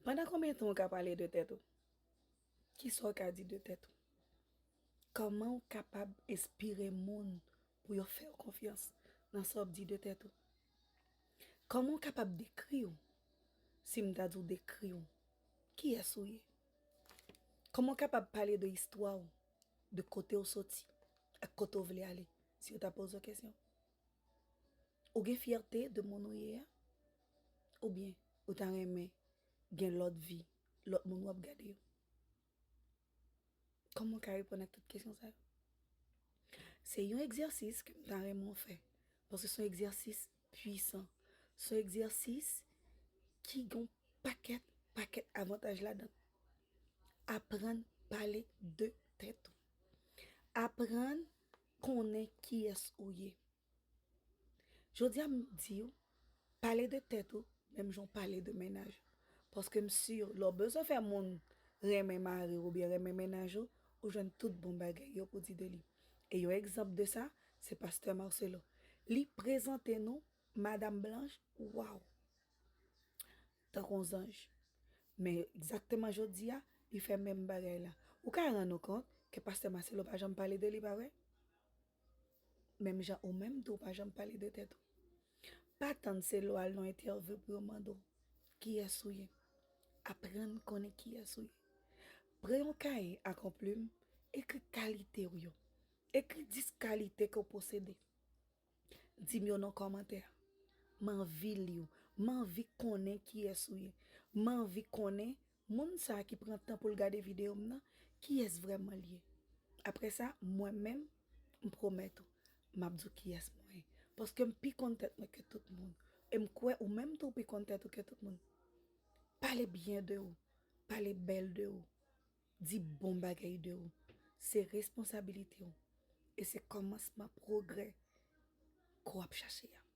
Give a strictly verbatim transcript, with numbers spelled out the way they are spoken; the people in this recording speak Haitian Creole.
Pandan konbyen tan w ka pale de tèt ou? Kisa w ka di de tèt ou? Kòman w kapab enspire moun pou yo fè w konfyans nan sa w ap di de tèt ou? Kòman w kapab dekri w? Si m ta di w dekri w, kiyès ou ye? Kòman w kapab pale de istwa w, de kote w soti, ak kote w vle ale, si yo ta poze w kesyon? Ou gen fyète de moun ou ye a? Oubyen ou ta renmen gen lòt vi, lòt moun w ap gade yo? Kòman w ka reponn ak tout kesyon sa yo? Se yon egzèsis ke m ta renmen w fè, paske se yon egzèsis pwisan. Se yon egzèsis ki gen yon pakèt, pakèt avantaj ladan. Aprann pale de tèt ou. Aprann konnen kiyès ou ye. Jodi a, m di w, pale de tèt ou, menm jan w pale de mennaj ou. Paske m si, lè w bezwen fè moun renmen mari w oubyen renmen mennaj ou, ou jwenn tout bon bagay yo pou di de li. E yon egzanp de sa, se pastè Marcelo. Li prezante nou Madanm Blanch, waw! Tankou yon zanj. Men egzakteman jodi a, li fè menm bagay la. Ou ka rann ou kont ke pastè Marcelo pa janm pale de li, pa vre? Menm jan ou menm tou, ou pa janm pale de tèt ou. Pa tann se lè w al nan entèvyou pou yo mande w kiyès ou ye. Aprann konnen kiyès ou ye. Pran yon kaye ak yon plim, ekri kalite w yo. Ekri dis kalite ke w posede. Di m yo nan kòmantè. M anvi li w. M anvi konnen kiyès ou ye. M anvi konnen moun sa a ki pran tan pou l gade videyo m nan, kiyès vrèman l ye. Apre sa, mwen menm, m pwomèt ou, m ap di w kiyès mwen ye. Paske m pi konn tèt mwen ke tout moun. E m kwè ou menm tou ou pi konn tèt ou ke tout moun. Pale byen de ou. Pale bèl de ou. Di bon bagay de ou. Se responsabilite w. E se kòmansman pwogrè ke w ap chache a.